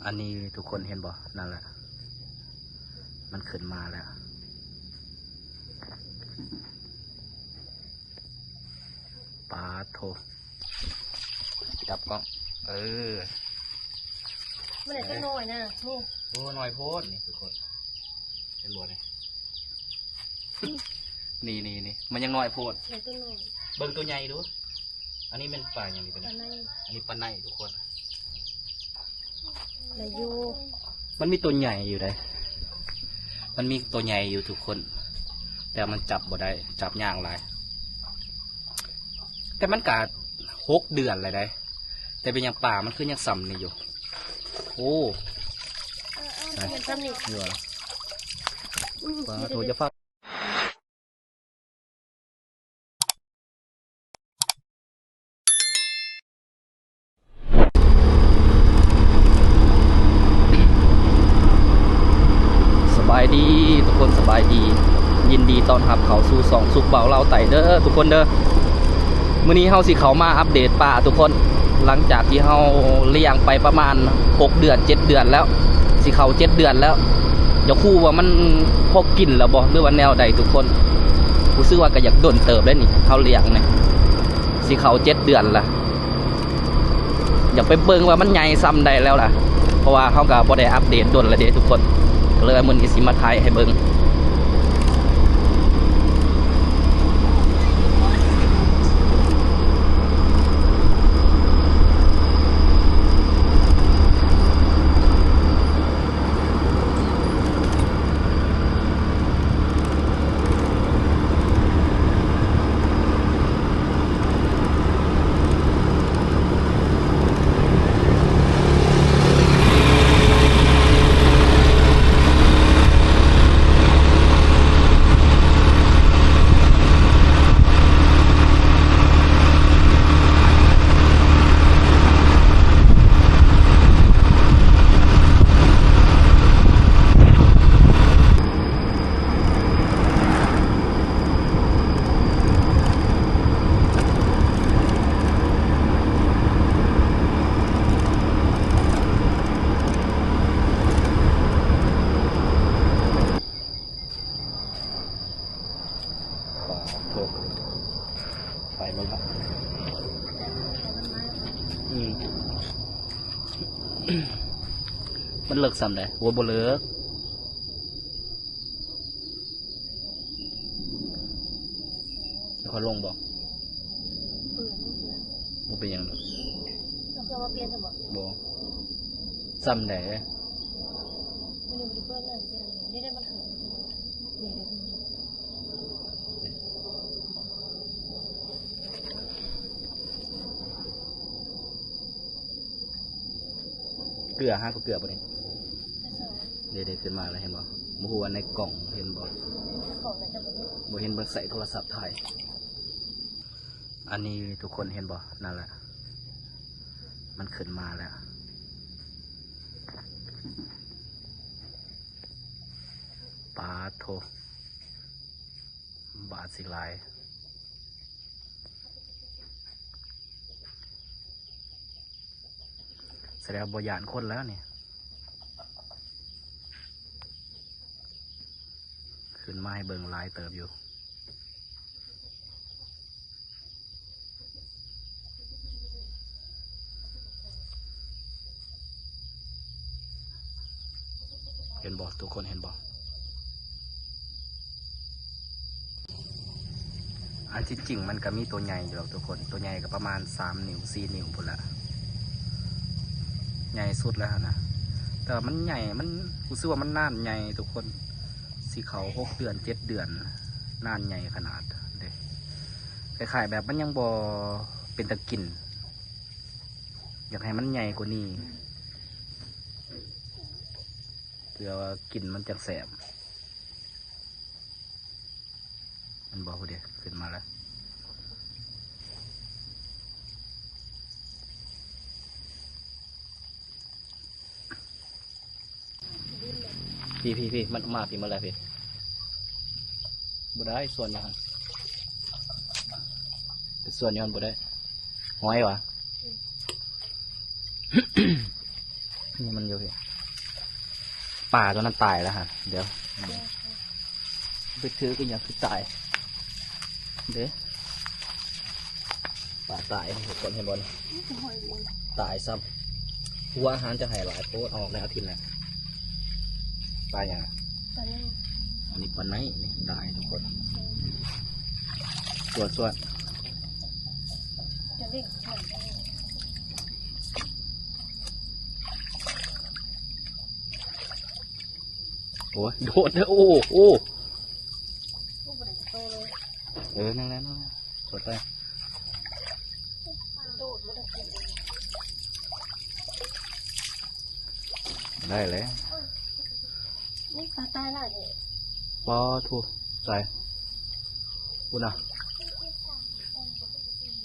ອັນນີ້ທຸກຄົນເຫັນບໍ່? ນັ້ນແຫຼະ ມັນຂຶ້ນມາແລ້ວ. ປາໂທ້ ຈັບກ້ອງ ເອີ ມັນໄດ້ຕົວນ້ອຍນະ ນີ້ ໂອ້ ນ້ອຍໂພດນີ້ທຸກຄົນ ເຫັນບໍ່ນີ້? ນີ້ໆໆ ມັນຍັງນ້ອຍໂພດ ໄດ້ຕົວນ້ອຍ ເບິ່ງຕົວໃຫຍ່ດູ. ອັນນີ້ແມ່ນປາຫຍັງນີ້? ປາໄນ ອັນນີ້ປາໄນທຸກຄົນ ໄດ້ຢູ່ ມັນມີຕົວໃຫຍ່ຢູ່ເດ້ ມັນມີຕົວໃຫຍ່ຢູ່ທຸກຄົນ ແຕ່ມັນຈັບບໍ່ໄດ້ ຈັບຍາກຫຼາຍ ແຕ່ມັນກະຫົກເດືອນແລ້ວເດ້ ແຕ່ເປັນຫຍັງປາມັນຄືຍັງຊ່ຳນີ້ຢູ່? ໂອ້ ເອີໆ ມັນຊ່ຳນີ້ ຢູ່ຫວາ? ອືມ ປາໂທ້ ຢ່າຟ້າວ ສະບາຍດີທຸກຄົນ ສະບາຍດີ ຍິນດີຕ້ອນຮັບເຂົ້າສູ່ຊ່ອງສຸກບ່າວລາວໃຕ້ເດີທຸກຄົນເດີ. ມື້ນີ້ເຮົາຊິເຂົ້າມາອັບເດດປ່າທຸກຄົນ ຫຼັງຈາກທີ່ເຮົາລ້ຽງໄປປະມານຫົກເດືອນ ເຈັດເດືອນແລ້ວ ຊິເຂົ້າເຈັດເດືອນແລ້ວ. ຢາກຮູ້ວ່າມັນພໍກິນແລ້ວບໍ່ ຫຼືວ່າແນວໃດທຸກຄົນ? ຮູ້ສຶກວ່າກໍຢາກດົນເຕີບເດ້ນີ້ ເຮົາລ້ຽງນີ້ ຊິເຂົ້າເຈັດເດືອນລະ. ຢາກໄປເບິ່ງວ່າມັນໃຫຍ່ຊ່ຳໃດແລ້ວລະ ເພາະວ່າເຮົາກໍບໍ່ໄດ້ອັບເດດດົນແລ້ວເດ້ທຸກຄົນ ກໍເລີຍວ່າມື້ນີ້ຊິມາຖ່າຍໃຫ້ເບິ່ງ. ໄປເບິ່ງເນາະ ອືມ ມັນເລິກສ່ຳໃດ? ໂອ້ ບໍ່ເລິກ. ແລ້ວຂ້ອຍລົງບໍ່? ບໍ່ເປັນຫຍັງດອກ. ເອົາເຄື່ອງມາປ່ຽນຊະບໍ່? ບໍ່. ສ່ຳໃດ? ເກືອ ຫາກໍເກືອບໍ່ນີ້? ເດ້ໆ ຂຶ້ນມາແລ້ວ ເຫັນບໍ່? ບໍ່ຮູ້ວ່າໃນກ້ອງເຫັນບໍ່? ບໍ່ເຫັນ ເບິ່ງໃສ່ໂທລະສັບຖ່າຍ. ອັນນີ້ທຸກຄົນເຫັນບໍ່? ນັ້ນແຫຼະ ມັນຂຶ້ນມາແລ້ວ. ປາໂທ້ ບາດຊິຫຼາຍ. ສະແດງວ່າບໍ່ຢ້ານຄົນແລ້ວນີ້. ຂຶ້ນມາໃຫ້ເບິ່ງຫຼາຍເຕີບຢູ່. ເຫັນບໍ່? ທຸກຄົນເຫັນບໍ່? ອັນທີ່ຈິງມັນກະມີໂຕໃຫຍ່ຢູ່ດອກທຸກຄົນ, ໂຕໃຫຍ່ກະປະມານສາມນິ້ວ ສີ່ນິ້ວພຸ້ນລະ, ໃຫຍ່ສຸດແລ້ວຫັ້ນນະ. ແຕ່ວ່າມັນໃຫຍ່, ມັນ ຮູ້ສຶກວ່າມັນນານໃຫຍ່ທຸກຄົນ, ຊິເຂົ້າຫົກເດືອນ ເຈັດເດືອນ, ນານໃຫຍ່ຂະໜາດເດ້. ຄ້າຍໆແບບມັນຍັງບໍ່ເປັນຕາກິນ, ຢາກໃຫ້ມັນໃຫຍ່ກວ່ານີ້ ເພື່ອວ່າກິນມັນຈັ່ງແຊບ. ມັນບໍ່ ພຸ້ນເດ້ ຂຶ້ນມາແລ້ວ. ພີ້ໆໆ ມັນມາພີ້ໝົດແລ້ວພີ້. ບໍ່ໄດ້ ສ່ວນຢູ່ຫັ້ນ ສ່ວນຢູ່ຫັ້ນບໍ່ໄດ້. ຫອຍຫວາ? ອືມ. ນີ້ມັນຢູ່ພີ້ ປາຕົວນັ້ນຕາຍແລ້ວຫັ້ນ. ດຽວໄປຖືກອີ່ຫຍັງຄືຕາຍເດ້. ປາຕາຍ ທຸກຄົນເຫັນບໍ່ນີ້? ຕາຍຊ້ຳ. ຫົວອາຫານຈະໃຫ້ຫຼາຍໂພດ ອອກໃນອາທິດນະ. ປາຫຍັງ? ປາຫຍັງ? ອັນນີ້ປາໄນນີ້ ຕາຍທຸກຄົນ. ສວດໆ ຈະເລັກ. ໂອ້ຍ ໂດດເດີ. ໂອ້ ໂອ້ ໂອ້ ບໍ່ໄດ້ໂຕເລີຍ. ເອີ ນັ້ນແຫຼະ ນັ້ນແຫຼະ ສວດໄປ. ໂດດບໍ່ໄດ້ ໄດ້ແລ້ວ. ນີ້ປາຕາຍຫຼາຍເດ້. ປາໂທ້ ໃສ ພຸ້ນນະ.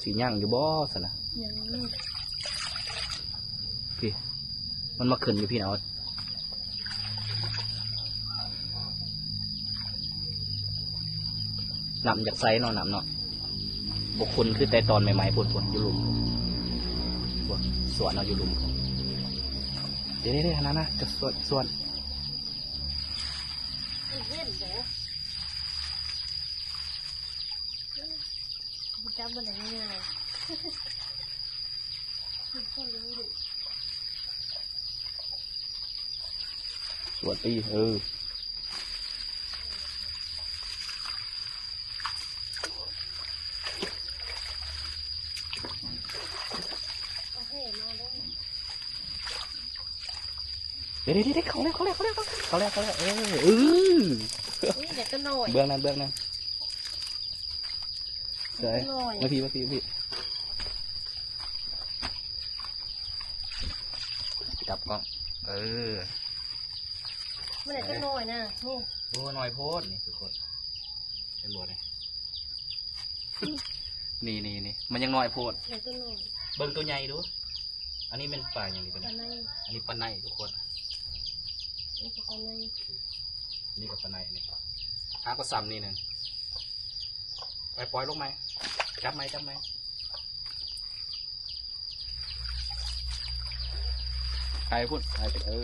ຊິຍັງຢູ່ບໍ່ຊັ້ນນະ? ຍັງຢູ່. ພີ້ ມັນມາຂຶ້ນຢູ່ພີ້ນະ. ນ້ຳຢາກໃສເນາະ ນ້ຳເນາະ ບໍ່ຂຸ່ນຄືແຕ່ຕອນໃໝ່ໆ ພຸ້ນໆ ຢູ່ລຸ່ມ ພຸ້ນ ສວນເນາະ ຢູ່ລຸ່ມ. ເດ້ໆໆ ຫັ້ນນະ ຈະສວນ ສວນ. ຈັບມັນໄດ້ງ່າຍໆ. ສວດຕີ ເອີ. ເດ້ໆໆ ເຂົ້າແລ້ວ ເຂົ້າແລ້ວ ເຂົ້າແລ້ວ ເຂົ້າແລ້ວ ເອີ ເອີ. ອຸ້ຍ ເດັກນ້ອຍ ເບື້ອງນັ້ນ ເບື້ອງນັ້ນ. ໃສ່ ມາພີ້ ມາພີ້ ມາພີ້ ຈັບກ້ອງ ເອີ. ມັນໄດ້ຈັກໜ່ວຍນະ ນີ້. ໂອ້ ໜ່ວຍໂພດນີ້ທຸກຄົນ ເຫັນບໍ່ນີ້? ນີ້ໆໆ ມັນຍັງໜ່ອຍໂພດ ໄດ້ຕົວໜ້ອຍ. ເບິ່ງຕົວໃຫຍ່ດູ. ອັນນີ້ແມ່ນປາຫຍັງນີ້? ປາໄນ. ອັນນີ້ປາໄນທຸກຄົນ ນີ້ກໍປາໄນ ນີ້ກໍປາໄນ. ນີ້ຫາກໍຊ້ຳນີ້ໜຶ່ງ. ໄປ ປ່ອຍລົງໃໝ່ ຈັບໃໝ່ ຈັບໃໝ່. ໄປພຸ້ນ ໄປ ເອີ.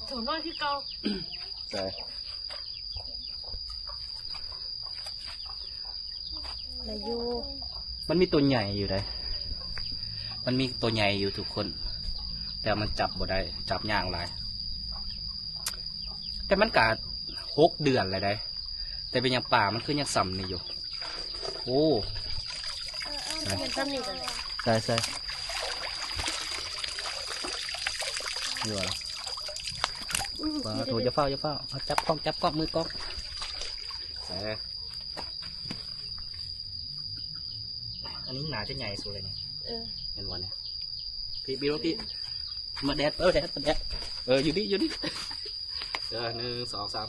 ໂຕນ້ອຍຄືເກົ່າ. ໃສ່ ໄດ້ຢູ່. ມັນມີໂຕໃຫຍ່ຢູ່ເດ້ ມັນມີໂຕໃຫຍ່ຢູ່ທຸກຄົນ ແຕ່ມັນຈັບບໍ່ໄດ້ ຈັບຍາກຫຼາຍ. ແຕ່ມັນກະຫົກເດືອນແລ້ວເດ້ ແຕ່ເປັນຫຍັງປາມັນຄືຍັງຊ່ຳນີ້ຢູ່. ໂອ້ ເອີ ເອີ ໃສ່ ມັນຊ່ຳນີ້ກໍໄດ້. ໃສ່ ໃສ່ ຢູ່ຫວາ? ອືມ ປາໂທ ຢ່າຟ້າວ ຢ່າຟ້າວ ເອົາຈັບກ້ອງ ຈັບກ້ອງ ມືກ້ອງ. ເອີ ອັນນີ້ໜ້າຈະໃຫຍ່ສຸດເລີຍນີ້. ເອີ ເຫັນບໍ່ນີ້? ພີ້ ບີລົງພີ້ ມາແດດ ເອີ ແດດ ມາແດດ. ເອີ ຢູ່ນີ້ ຢູ່ນີ້. ເອີ ໜຶ່ງ ສອງ ສາມ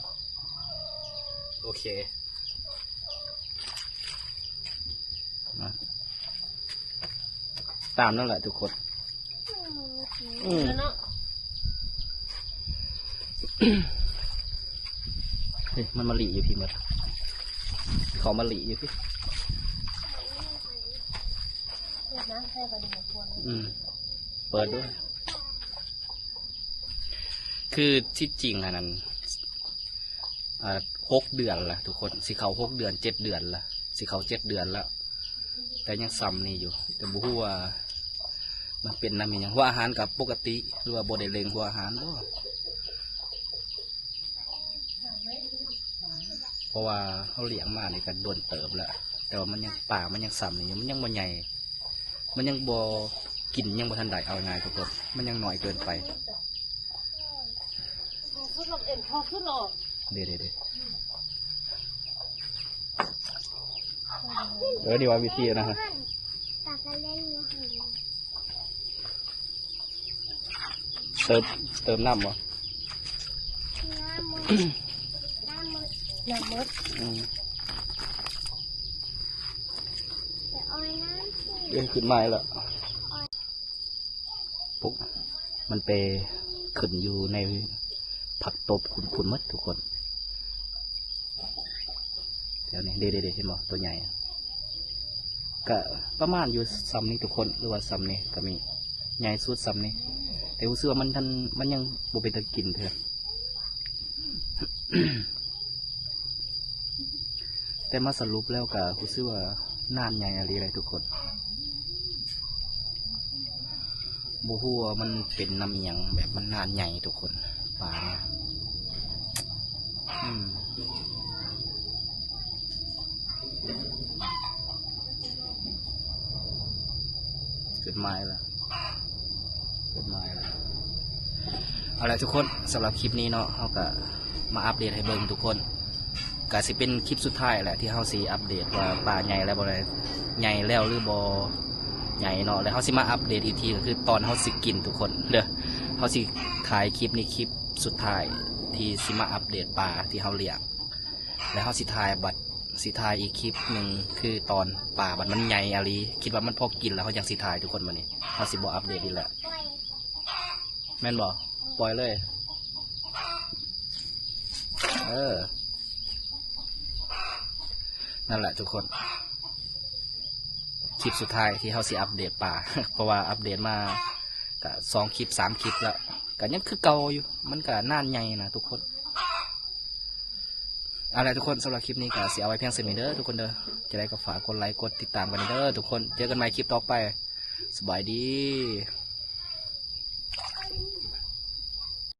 ໂອເຄ ມາ ຕາມນັ້ນແຫຼະທຸກຄົນ. ອືມ ອືມ ແລ້ວເນາະ. ເຮີ້ຍ ມັນມາຫຼີ່ຢູ່ພີ້ໝົດ ເຂົາມາຫຼີ່ຢູ່ພີ້. ເປີດນ້ຳໃສ່ບັດນີ້ ອືມ ເປີດດ້ວຍ. ຄືທີ່ຈິງຫັ້ນ ອ່າ ຫົກເດືອນລະທຸກຄົນ ຊິເຂົ້າຫົກເດືອນ ເຈັດເດືອນລະ ຊິເຂົ້າເຈັດເດືອນລະ ແຕ່ຍັງຊ່ຳນີ້ຢູ່ ແຕ່ບໍ່ຮູ້ວ່າມັນເປັນນຳອີ່ຫຍັງ. ຫົວອາຫານກໍປົກກະຕິ ຫຼືວ່າບໍ່ໄດ້ເລັ່ງຫົວອາຫານບໍ? ເພາະວ່າເຮົາລ້ຽງມານີ້ກໍດົນເຕີບແລ້ວ ແຕ່ວ່າມັນຍັງ ປາມັນຍັງຊ່ຳນີ້ຢູ່ ມັນຍັງບໍ່ໃຫຍ່ ມັນຍັງບໍ່ ກິນຍັງບໍ່ທັນໄດ້ ເອົາງ່າຍໆ ທຸກຄົນ ມັນຍັງນ້ອຍເກີນໄປ. ເດ້ໆໆ ເອີ ນີ້ວ່າວິທີນະ ເຕີມ ເຕີມນ້ຳບໍ່? ນ້ຳໝົດ ນ້ຳໝົດ ນ້ຳໝົດ ອືມ ເອີ ຂຶ້ນມາແລ້ວ ປຸກ ມັນໄປຂຶ້ນຢູ່ໃນຜັກຕົບພຸ້ນໝົດທຸກຄົນ. ແຖວນີ້ເດ້ໆໆ ເຫັນບໍ່? ຕົວໃຫຍ່ ກະປະມານຢູ່ຊ່ຳນີ້ທຸກຄົນ ຫຼືວ່າຊ່ຳນີ້ກະມີ ໃຫຍ່ສຸດຊ່ຳນີ້ ແຕ່ຮູ້ສຶກວ່າມັນທັນ ມັນຍັງບໍ່ເປັນຕາກິນເທື່ອ. ແຕ່ມາສະຫຼຸບແລ້ວກະຮູ້ສຶກວ່າໜານໃຫຍ່ອີ່ຫຼີເລີຍທຸກຄົນ. ບໍ່ຮູ້ວ່າມັນເປັນນຳອີ່ຫຍັງ ແບບມັນໜານໃຫຍ່ທຸກຄົນ ປານີ້. ອືມ ຂຶ້ນມາອີກແລ້ວ ຂຶ້ນມາອີກແລ້ວ. ເອົາລະທຸກຄົນ ສຳລັບຄລິບນີ້ເນາະ ເຮົາກະມາອັບເດດໃຫ້ເບິ່ງທຸກຄົນ. ກະຊິເປັນຄລິບສຸດທ້າຍແຫຼະ ທີ່ເຮົາຊິອັບເດດວ່າປາໃຫຍ່ແລ້ວບໍ່ ໃຫຍ່ແລ້ວຫຼືບໍ່ໃຫຍ່ເນາະ. ແລ້ວເຮົາຊິມາອັບເດດອີກທີ ກະຄືຕອນເຮົາຊິກິນທຸກຄົນເດີ. ເຮົາຊິຖ່າຍຄລິບນີ້ຄລິບສຸດທ້າຍ ທີ່ຊິມາອັບເດດປາທີ່ເຮົາລ້ຽງ. ແລ້ວເຮົາຊິຖ່າຍບັດ ຊິຖ່າຍອີກຄລິບໜຶ່ງ ຄືຕອນປາບັດມັນໃຫຍ່ອີ່ຫຼີ ຄິດວ່າມັນພໍກິນແລ້ວ ເຮົາຈັ່ງຊິຖ່າຍທຸກຄົນ. ບາດນີ້ເຮົາຊິບໍ່ອັບເດດອີກແລ້ວ ແມ່ນບໍ່? ປ່ອຍເລີຍ. ເອີ ນັ້ນແຫຼະທຸກຄົນ ຄລິບສຸດທ້າຍທີ່ເຮົາຊິອັບເດດປາ ເພາະວ່າອັບເດດມາກະສອງຄລິບສາມຄລິບແລ້ວ ກະຍັງຄືເກົ່າຢູ່ ມັນກະໜານໃຫຍ່ນະທຸກຄົນ. ເອົາລະທຸກຄົນ ສຳລັບຄລິບນີ້ກະຊິເອົາໄວ້ພຽງສ່ຳນີ້ເດີທຸກຄົນເດີ. ຈັ່ງໃດກະຝາກກົດໄລກົດຕິດຕາມກັນເດີທຸກຄົນ. ເຈີກັນໃໝ່ຄລິບຕໍ່ໄປ. ສະບາຍດີ.